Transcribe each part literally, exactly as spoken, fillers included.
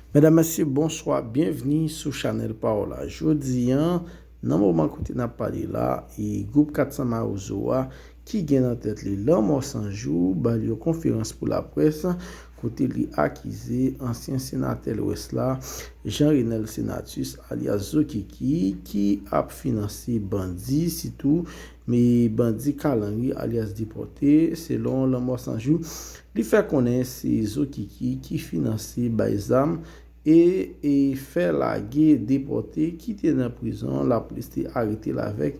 Medam, mesye, bonswa, byenvni sou chanèl Pawòl la. Jodi a, nan moman kote n ap pale la, e gwoup kat san Mawozo a, ki gen nan tèt li Lanmò San Jou, ba l yon konferans pou laprès, kote li akize ansyen senatè Lwès la, Jean Renel Senatus, alyas Zokiki, ki ap finanse bandi, sitou, men bandi Kalanri, alyas Depòte, selon Lanmò San Jou. Li fè konnen se Zokiki ki finanse bay zam e, e fè lage Depòte ki te nan prizon, lapolis te arete l avèk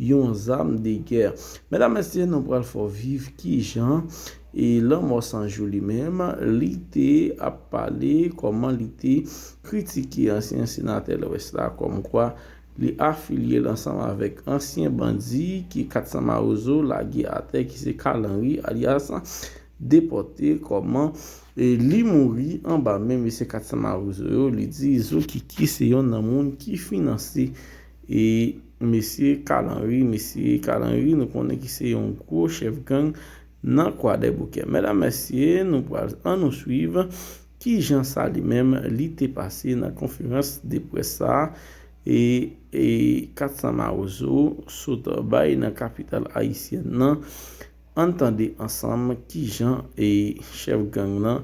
yon zam de gè. Medam, mesye, nou pral fè w viv kijan e Lanmò San Jou li menm, li te ap pale kòman li te kritike ansyen senatè Lwès la, kòmkwa li afilye l ansanm avèk ansyen bandi ki kat san Mawozo lage atè, ki se Kalanri, alyas Depòte, kòman e li mouri anba men mesye kat san Mawozo yo. Li di Zokiki se yonn nan moun ki finanse e mesye Kalanri. Mesye Kalanri, nou konnen ki se yon gwo chèf gang nan Kwadèboukè. Medam, mesye, nou pral, ann nou swiv kijan sa li menm li te pase nan konferans de près sa a, e, e kat san Mawozo sot bay nan kapital ayisyèn nan. Ann tande ansanm kijan e chèf gang nan,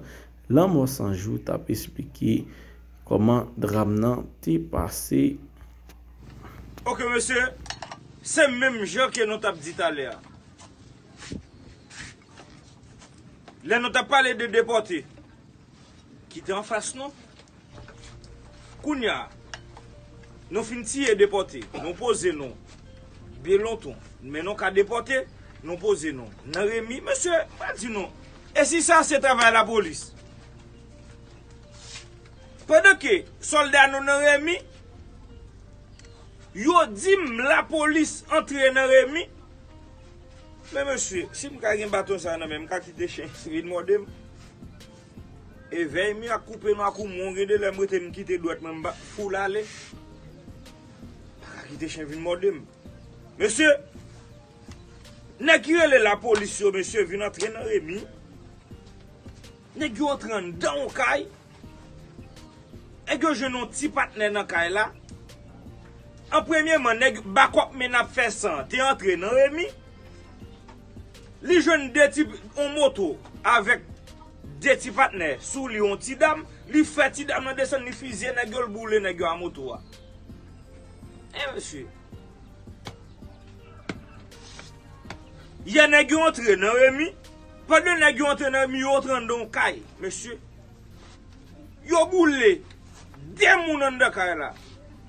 Lanmò San Jou, t ap esplike kòman dram nan te pase. Ok, mesye, se menm jan ke nou t ap di talè a. Lè nou t ap pale de Depòte, ki te anfas nou. Kounye a, nou fin tiye Depòte, nou poze nou byen lontan, men nou ka Depòte, nou poze nou nan Remi. Mesye, m pa di nou, e si sa se travay lapolis? Pandan ke sòlda nou nan Remi, yo di m lapolis antre nan Remi. Men mesye, si m ka gen baton sa nan men m, m ka kite chen vin mòde m. E vèy mi ak koupe nou ak ou mwen, gen de lè m rete m kite dwèt mwen, m ba foul ale. Pa ka kite chen vin mòde m. Mesye, nèg ki rele lapolis yo, mesye, vin antre nan Remi. Nèg yo antre anndan yon kay. Nèg yo jwenn yon ti patnè nan kay la. An premyeman, nèg bakòp men ap fè san te antre nan Remi. Li jwenn de ti, yon moto avèk de ti patnè sou li, yon ti dam. Li fè ti dam nan desann, li fizye nèg yo, l boule nèg yo a moto a. E mesye, yè nèg yo antre nan Remi. Pandan nèg yo antre nan Remi, yo antre anndan yon kay, mesye. Yo boule de moun anndan kay la.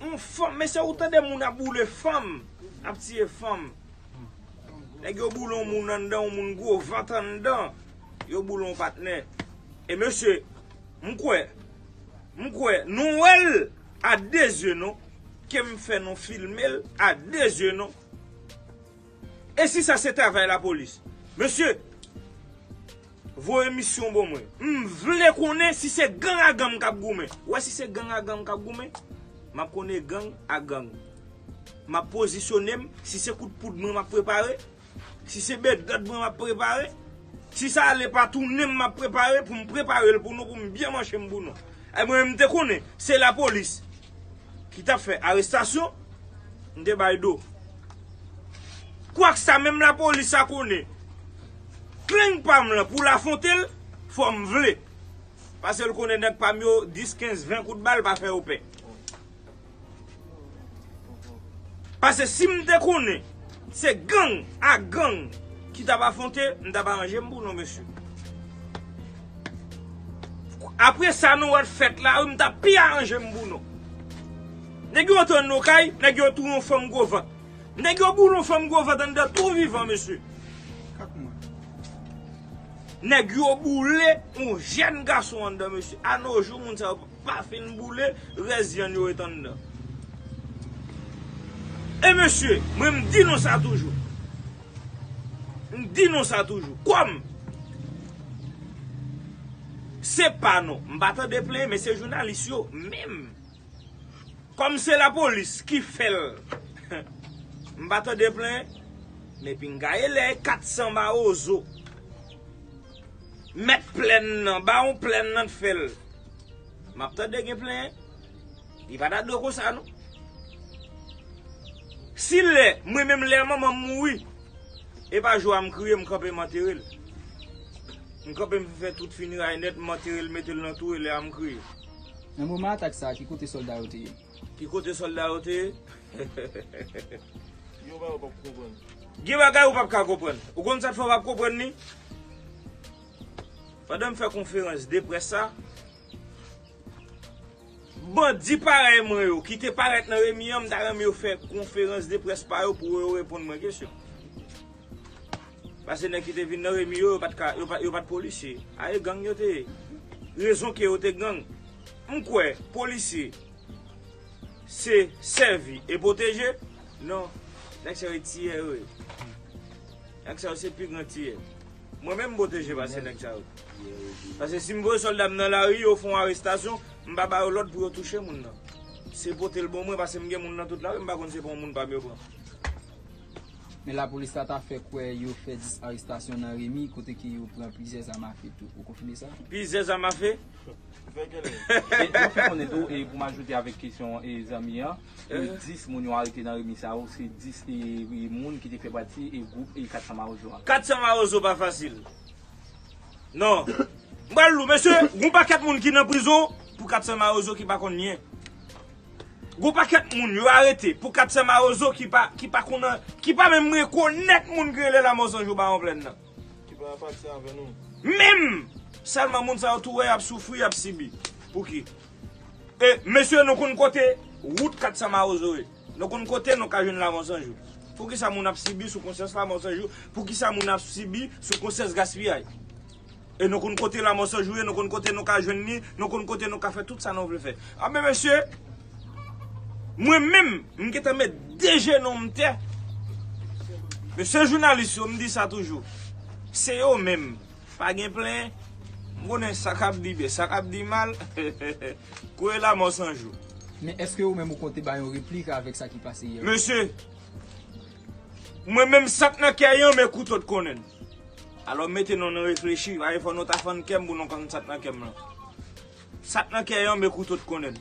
Yon fanm, mesye, ou tande moun ap boule fanm, ap tiye fanm. Nèg yo boule yon moun anndan, yon moun gwo vant anndan. Yo boule yon patnè. E mesye, m kwè, m kwè, nou wè l a de zye nou, ke m fè nou filme l a de zye nou. E si sa se travay lapolis? Mesye, voye misyon ban mwen. M vle konnen si se gang a gang k ap goumen. Ou wè, si se gang a gang k ap goumen, m ap konnen gang a gang. M ap pozisyone m, si se kout poud mwen m ap prepare, si se bedòd mwen m ap prepare, si sa ale pa tounen m m ap prepare, pou m prepare l pou nou, pou m byen manche m pou nou. E mwen menm, m te konnen se lapolis ki t ap fè arestasyon, m te bay do. Kwak sa menm lapolis sa konnen, klang pa m lan pou l afwonte l, fò m vle. Paske l konnen nèg pa m yo, dis, kenz, ven kout bal pa fè yo pè. Paske si m te konnen se gang a gang ki t ap afwonte, m t ap aranje m pou nou, mesye. Apre sa nou wè t fèt la, wi, m t ap pi aranje m pou nou. Nèg yo antre nan kay, nèg yo touye yon fanm gwo vant. Nèg yo boule yon fanm gwo vant anndan tou vivan, mesye. Nèg yo boule yon jèn gason anndan, mesye. A no jou, moun sa yo pa fin boule, rès vyann yo ret anndan. E mesye, mwen m di nou sa toujou. M di nou sa toujou. Kòm se pa nou, m pa tande plenyen, men se jounalis yo menm. Kòm se lapolis ki fè l, m pa tande plenyen, men pinga e lè e kat san Mawozo, mèt plèn nan, bawon plèn nan t fè l. M ap tande gen plenyen. Li pa ta dwe konsa, non. Si lè, mwen menm lè manman m mouri, e pa jou a m kriye, m kanpe m antere l. M kanpe m fè tout fineray nèt, m antere l, mete l nan tou, e lè a m kriye. Nan moman atak sa a, ki kote sòlda yo te ye? Ki kote sòlda yo te ye? Yo ba yo p ap konprann. Gen bagay ou p ap ka konprann. Ou konn sa k fè w p ap konprann li? Pandan m fè konferans de près sa, bandi parèy mwen yo ki te parèt nan Remi an, m ta renmen yo fè konferans de près pa yo pou yo reponn mwen kesyon. Paske nèg ki te vin nan Remi yo, yo pa t ka, yo pa, yo pa t polisye. A, e gang yo te ye. Rezon ke yo te gang. M kwè polisye se sèvi e pwoteje. Non, nèg sa yo tiyè yo ye. Nèg sa yo se pi gran tiyè. Mwen menm m pwoteje pase nèg sa yo. Paske si m voye sòlda m nan lari, yo fè yon arestasyon, m pa ba yo lòd pou yo touche moun nan. Se pote l ban mwen, paske m gen moun nan tout lari, m pa konn se pa yon moun pa m yo pran. Men lapolis la ta fè kwè yo fè dis arestasyon nan Remi, kote ke yo pran plizyè zam afe tou. Ou konfime sa? Plizyè zam afe? E, mwen fè konnen tou, e pou m ajoute avèk kesyon, e, zanmi an, e, dis moun yo arete nan Remi sa yo, se dis, e, e, moun ki te fè pati, e, gwoup, e, kat san Mawozo a. Kat san Mawozo pa fasil. Non. M pral lou, mesye, gon pakèt moun ki nan prizon pou kat san Mawozo ki pa konn nyen. Gon pakèt moun yo arete pou kat san Mawozo ki pa, ki pa konn, ki pa menm rekonèt moun ki rele Lamò San Jou Bawon Plèn nan. Ki pa apatyen avè nou. Menm! Sèlman moun sa yo tou wè y ap soufri, y ap sibi. Pouki? E, mesye, nou konn kote wout kat san Mawozo ye. Nou konn kote nou ka jwenn Lamò San Jou. Poukisa moun ap sibi sou konsyans Lamò San Jou? Poukisa moun ap sibi sou konsyans gaspiyay? E nou konn kote Lamò San Jou ye, nou konn kote nou ka jwenn li, nou konn kote nou ka fè tout sa nou vle fè. Anben, mesye, mwen menm, m gentan met de jenou m tè. Mesye jounalis yo, m di sa toujou. Se yo menm. Pa gen plenyen. M konnen sa k ap di byen, sa k ap di mal. Koure Lamò San Jou. Men èske ou menm ou konte bay yon replik avèk sa ki pase yè? Mesye, mwen menm sa k nan kè yon men kouto t konnen. Alò mete non nan reflechi, pa gen fò nou ta fann kè m pou nou konn sa k nan kè m lan. Sa k nan kè yon men kouto t konnen.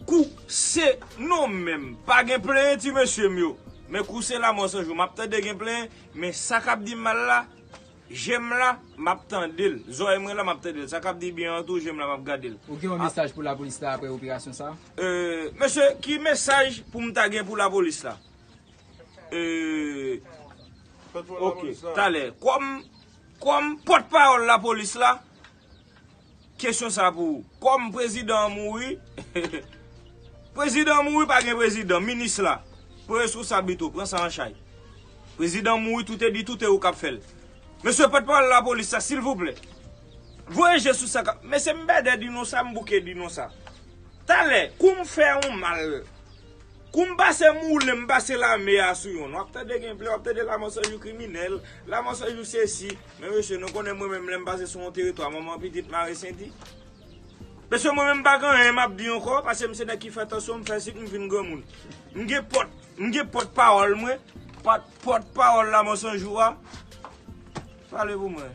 Kou se non menm, pa gen plenyen ti mesye m yo. Men kou se Lamò San Jou, m ap tande gen plenyen, men sa k ap di m mal la, je m la, m ap tande l. Zòrèy mwen la, m ap tande l. Sa k ap di byen an tou, je m la, m ap gade l. Ou gen yon mesaj pou lapolis la apre operasyon sa? E, mesye, ki mesaj pou m ta gen pou lapolis la? E, ok, talè. Kòm, kòm pòtpawòl lapolis la, kesyon sa pou ou. Kòm prezidan an mouri, prezidan an mouri, pa gen prezidan, minis la, pran responsab li tou, pran sa an chay. Prezidan an mouri, tout e di, tout e ou k ap fè l. Mesye pòtpawòl lapolis la, silvouplè, voye je sou sa k ap, mesye m bèdè di nou sa, m bouke di nou sa. Talè, kou m fè yon mal, kou m pase m woule, m pase lame a sou yon, w ap tande gen plenyen, w ap tande Lamò San Jou kriminèl, Lamò San Jou sesi. Men mesye, nou konnen mwen menm lè m pase sou yon teritwa, manman pitit mare senti. Mesye, mwen menm m pa gen anyen m ap di ankò, paske m se nèg ki fè tansyon, m fè sik, m vin granmoun. M gen pòt, m gen pòtpawòl mwen, pòt, pòtpawòl Lamò San Jou a. Pale pou mwen.